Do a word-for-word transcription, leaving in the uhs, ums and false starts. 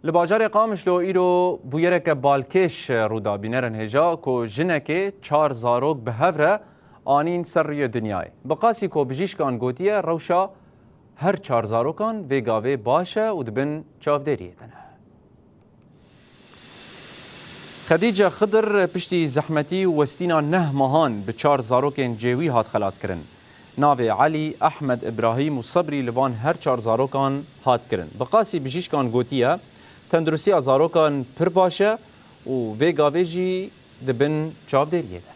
Li bajarê Qamişlo îro bûyereke balkêş rû da. Bînerin hêja ku jinekê çar zarok bi hev re anîn ser rûyê dinyayê. Bi qasî ku bijîşkan gotiye, rewşa her çar zarokan vê gavê baş e û di bin çavdêriyê de ne. Xedîce Xidir piştî zehmetî û westîna neh mehan bi çar zarokên cêwî hat xelatkirin. Navê Elî, Ehmed, Îbrahîm û Sebrî li van her çar zarokan hat kirin. Bi qasî bijîşkan gotiye, tenduristiya zarokan pir baş e û vê gavê jî di bin çavdêriyê de ne.